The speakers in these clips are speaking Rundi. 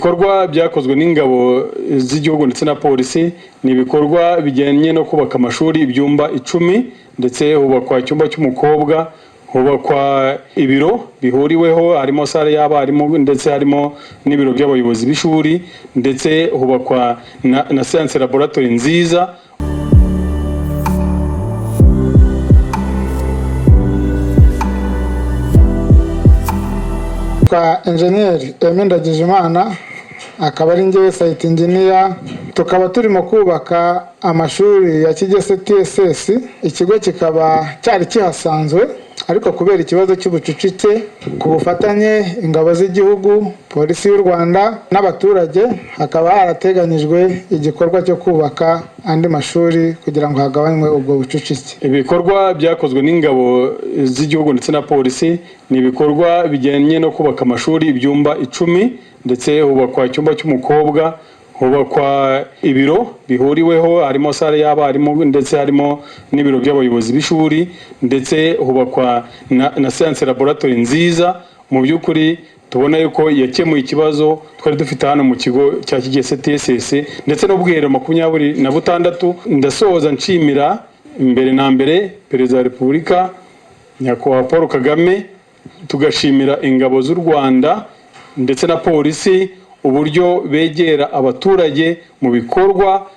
Ibikorwa byakozwe n'ingabo z'igihugu ndetse na polisi ni ibikorwa bijyanye no kubaka amashuri, ibyumba 10, ndetse hubakwa icyumba cy'umukobwa, hubakwa ibiro bihuriweho, harimo sale y'abarimu ndetse harimo n'ibiro by'abayobozi b'ishuri, ndetse hubakwa na science laboratory nziza. Twa Enjeniyeri Aime Ndagijimana, akaba ari njyewe site engineer, tukaba turimo kubaka amashuri ya Kigese TSS. Ikigo kikaba cyari kihasanzwe, ariko kubera ikibazo cy'ubucucike, ku bufatanye ingabo z'igihugu, polisi y'u Rwanda n'abaturage, hakaba harateganyijwe igikorwa cyo kubaka andi mashuri kugira ngo hagabanywe ubwo bucucike. Ibikorwa byakozwe n'ingabo z'igihugu ndetse na polisi ni ibikorwa bijyanye no kubaka amashuri, ibyumba 10, ndetse hubakwa icyumba cy'umukobwa, hubakwa ibiro bihuriweho, harimo sale y'abarimu ndetse harimo n'ibiro by'abayobozi b'ishuri, ndetse hubakwa na science laboratory nziza. Mu by'ukuri tubona yuko yakemuye ikibazo twari dufite hano mu kigo cya Kigese TSS ndetse n'ubwiherero 26. Ndasoza nshimira mbere na mbere Perezida wa Repubulika Nyakubahwa Paul Kagame, tugashimira ingabo z'u Rwanda ndetse na polisi uburyo begera abaturage mu bikorwa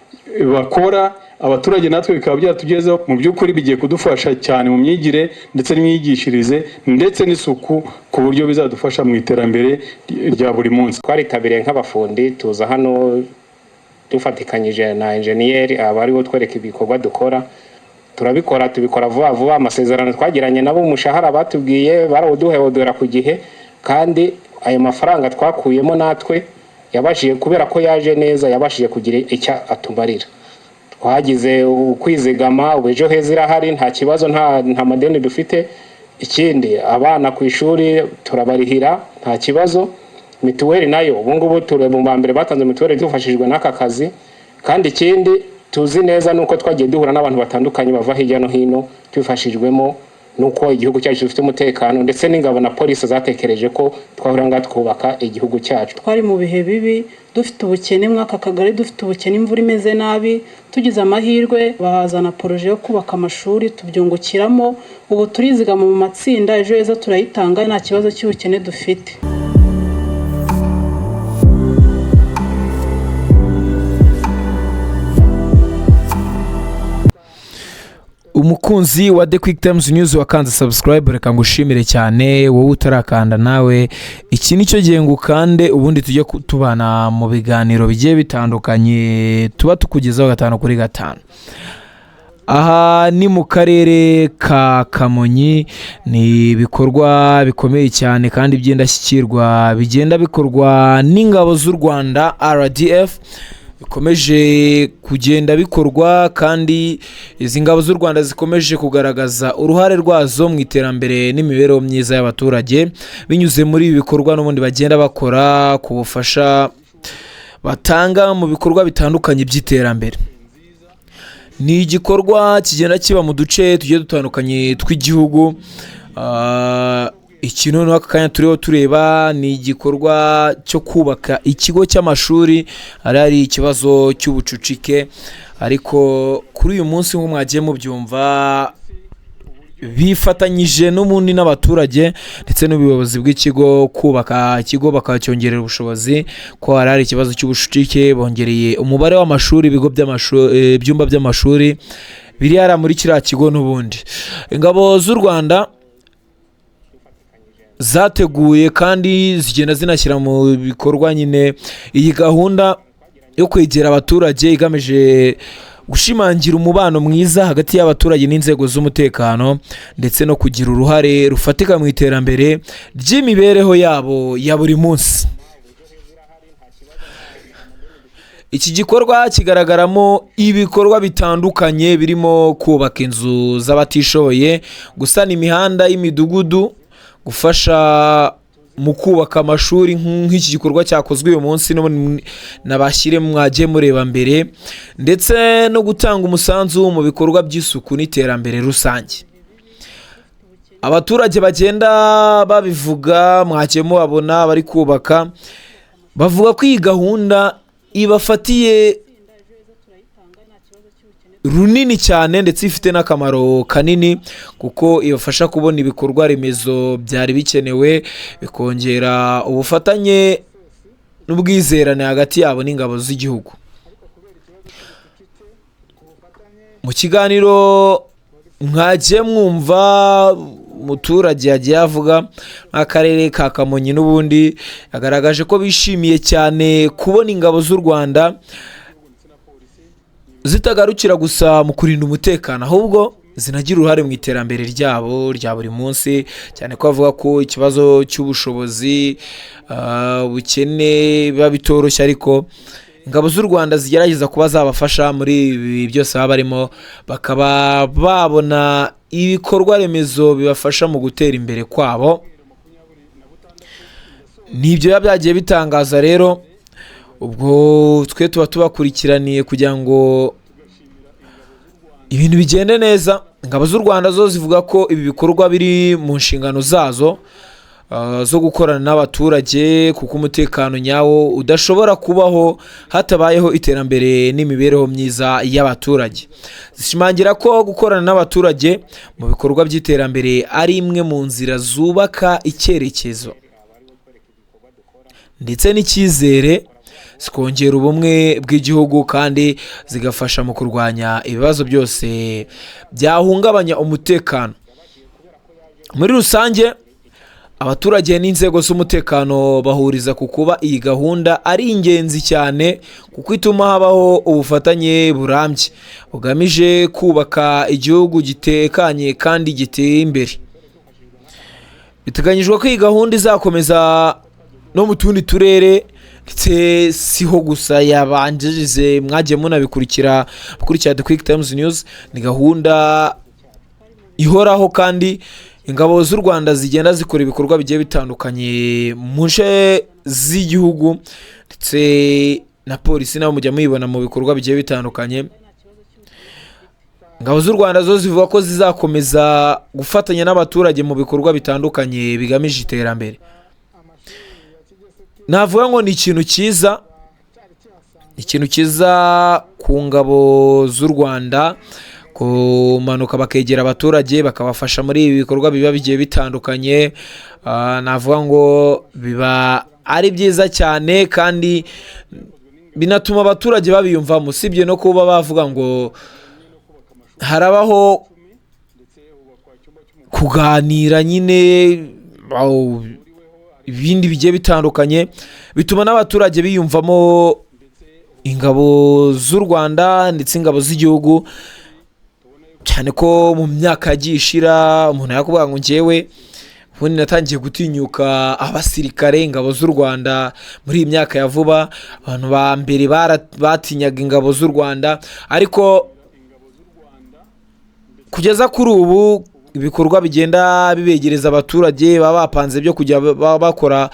bakora, abaturage natwe bikaba byatugezeho. Mu by'ukuri bigiye kudufasha cyane mu myigire ndetse n'imyigishirize ndetse n'isuku, ku buryo bizadufasha mu iterambere rya buri munsi. Twaritabiriye nk'abafundi, tuza hano dufatikanyije na enjeniyeri, aba ariwo twereka ibikorwa dukora, turabikora, tubikora vuba vuba. Amasezerano twagiranye nabo, umushahara batubwiye barawuduhebodora ku gihe, kandi ayo mafaranga twakuyemo natwe yabashije, kubera ko yaje neza, yabashije kugira icyo atumarira. Twagize ukwizigama, ubu Ejo Heza irahari, nta kibazo, nta madeni dufite. Ikindi, abana ku ishuri turabarihira, nta kibazo. Mituweli nayo ubu ngubu turi mu ba mbere batanze mituweli dufashijwe n'aka kazi. Kandi ikindi tuzi neza nuko twagiye duhura n'abantu batandukanye bava hirya no hino, tubifashijwemo nuko igihugu cyacu gifite umutekano, ndetse n'ingabo na polisi zatekereje ko twahura ngaha twubaka igihugu cyacu. Twari mu bihe bibi, dufite ubukene mw'aka kagari, dufite ubukene, imvura imeze nabi. Tugize amahirwe bahazana projet yo kubaka amashuri, tubyungukiramo. Ubu turizigama mu matsinda, Ejo Heza turayitanga, nta kibazo cy'ubukene dufite. Umukunzi wa The Quick Times News wakanze subscribe, reka ngushimire cyane. Wowe utarakanda nawe, iki nicyo gihe ngo ukande, ubundi tujye tubana mu biganiro bigiye bitandukanye tuba tukugezaho gatanu kuri gatanu. Aha ni mu karere ka Kamonyi, ni ibikorwa bikomeye cyane kandi by'indashyikirwa bigenda bikorwa n'ingabo z'u Rwanda RDF, bikomeje kugenda bikorwa, kandi izi ngabo z'u Rwanda zikomeje kugaragaza uruhare rwazo mu iterambere n'imibereho myiza y'abaturage binyuze muri ibi bikorwa n'ubundi bagenda bakora ku bufasha batanga mu bikorwa bitandukanye by'iterambere. Ni igikorwa kigenda kiba mu duce tugiye dutandukanye tw'igihugu. Iki noneho aka kanya turiho tureba ni igikorwa cyo kubaka ikigo cy'amashuri. Hari ikibazo cy'ubucucike, ariko kuri uyu munsi nk'uko mwagiye mubyumva, bifatanyije n'ubundi n'abaturage ndetse n'ubuyobozi bw'ikigo kubaka ikigo, bakacyongerera ubushobozi ko hari ikibazo cy'ubucucike. Bongereye umubare w'amashuri, ibigo by'amashuri, ibyumba by'amashuri biri hariya muri kiriya kigo. N'ubundi ingabo z'u Rwanda zateguye kandi zigenda zinashyira mu bikorwa nyine iyi gahunda yo kwegera abaturage, igamije gushimangira umubano mwiza hagati y'abaturage n'inzego z'umutekano, ndetse no kugira uruhare rufatika mu iterambere ry'imibereho yabo ya buri munsi. Iki gikorwa kigaragaramo ibikorwa bitandukanye birimo kubaka inzu z'abatishoboye, gusana imihanda y'imidugudu, gufasha mu kubaka amashuri nk'iki gikorwa cyakozwe uyu munsi nabashyire mwagiye mureba mbere, ndetse no gutanga umusanzu mu bikorwa by'isuku n'iterambere rusange. Abaturage bagenda babivuga, mwagiye mubabona bari kubaka. Bavuga ko iyi gahunda ibafatiye runini cyane ndetse ifite n'akamaro kanini, kuko ibafasha kubona ibikorwa remezo byari bikenewe, bikongera ubufatanye n'ubwizerane hagati yabo n'ingabo z'igihugu. Mu kiganiro mwagiye mwumva, umuturage yagiye avuga nk'akarere ka Kamonyi n'ubundi yagaragaje ko bishimiye cyane kubona ingabo z'u Rwanda zitagarukira gusa mu kurinda umutekano, ahubwo zinagira uruhare mu iterambere ryabo rya buri munsi, cyane ko bavuga ko ikibazo cy'ubushobozi, ubukene biba bitoroshye, ariko ingabo z'u Rwanda zigerageza kuba zabafasha muri ibi byose baba barimo, bakaba babona ibikorwa remezo bibafasha mu gutera imbere kwabo. Nibyo biba byagiye bitangaza rero, ubwo twe tuba tubakurikiraniye kugira ngo ibintu bigende neza. Ingabo z'u Rwanda zo zivuga ko ibi bikorwa biri mu nshingano zazo zo gukorana n'abaturage, kuko umutekano nyawo udashobora kubaho hatabayeho iterambere n'imibereho myiza y'abaturage. Zishimangira ko gukorana n'abaturage mu bikorwa by'iterambere ari imwe mu nzira zubaka icyerekezo ndetse n'icyizere, zikongera ubumwe bw'igihugu kandi zigafasha mu kurwanya ibibazo byose byahungabanya umutekano. Muri rusange, abaturage n'inzego z'umutekano bahuriza ku kuba iyi gahunda ari ingenzi cyane, kuko ituma habaho ubufatanye burambye bugamije kubaka igihugu gitekanye kandi giteye imbere. Biteganyijwe ko iyi gahunda izakomeza no mu tundi turere, ndetse siho gusa yabanjirize, mwagiye munabikurikira, mukurikira The Quick Times News. Ni gahunda ihoraho kandi ingabo z'u Rwanda zigenda zikora ibikorwa bigiye bitandukanye mu nce z'igihugu, ndetse na polisi nabo mujya muyibona mu bikorwa bigiye bitandukanye. Ingabo z'u Rwanda zo zivuga ko zizakomeza gufatanya n'abaturage mu bikorwa bitandukanye bigamije iterambere. Navuga ngo ni ikintu cyiza, ikintu cyiza ku ngabo z'u Rwanda kumanuka bakegera abaturage bakabafasha muri ibi bikorwa biba bigiye bitandukanye. Navuga ngo biba ari byiza cyane kandi binatuma abaturage babiyumvamo, usibye no kuba bavuga ngo harabaho kuganira nyine ibindi bigiye bitandukanye, bituma n'abaturage biyumvamo ingabo z'u Rwanda ndetse ingabo z'igihugu, cyane ko mu myaka yagiye ishira umuntu yakuvuga ngo njyewe ubundi natangiye gutinyuka abasirikare, ingabo z'u Rwanda muri iyi myaka ya vuba. Abantu ba mbere batinyaga ingabo z'u Rwanda, ariko kugeza kuri ubu ibikorwa bigenda bibegereza abaturage, baba bapanze byo kujya bakora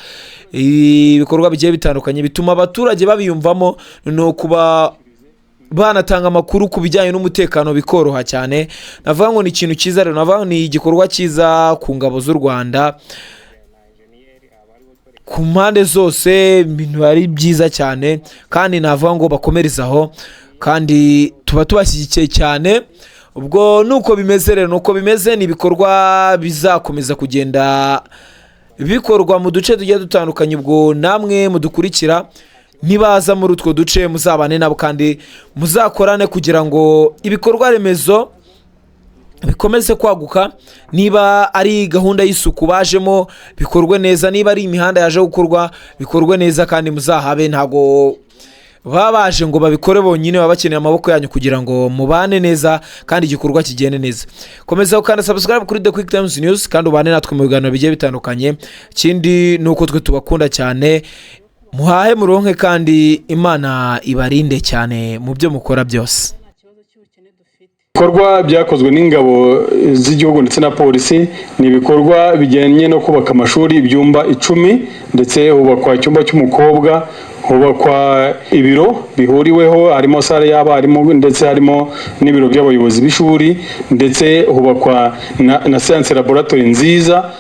ibikorwa bigiye bitandukanye, bituma abaturage babiyumvamo no kuba banatanga amakuru ku bijyanye n'umutekano bikoroha cyane. Navuga ngo ni ikintu cyiza rero, navuga ngo ni igikorwa cyiza ku ngabo z'u Rwanda ku mpande zose, ibintu ari byiza cyane kandi navuga ngo bakomereze aho, kandi tuba tubashyigikiye cyane. Ubwo nuko bimeze rero, nuko bimeze, ni ibikorwa bizakomeza kugenda bikorwa mu duce tugiye dutandukanye. Ubwo namwe mudukurikira nibaza muri utwo duce muzabane nabo kandi muzakorane kugira ngo ibikorwa remezo bikomeze kwaguka. Niba ari gahunda y'isuku bajemo bikorwe neza, niba ari imihanda yaje gukorwa bikorwe neza, kandi muzahabe. Ntago baba baje ngo babikore bonyine, baba bakeneye amaboko yanyu kugira ngo mubane neza kandi igikorwa kigende neza. Komeza ukanda subscribe kuri The Quick Times News kandi ubane natwe mu biganiro bigiye bitandukanye. Ikindi ni uko twe tubakunda cyane, muhahe muronke kandi Imana ibarinde cyane mu byo mukora byose. Ibikorwa byakozwe n'ingabo z'igihugu ndetse na polisi ni ibikorwa bijyanye no kubaka amashuri, ibyumba 10, ndetse hubakwa icyumba cy'umukobwa, hubakwa ibiro bihuriweho, harimo sale y'abarimu ndetse harimo n'ibiro by'abayobozi b'ishuri, ndetse hubakwa na science laboratory nziza.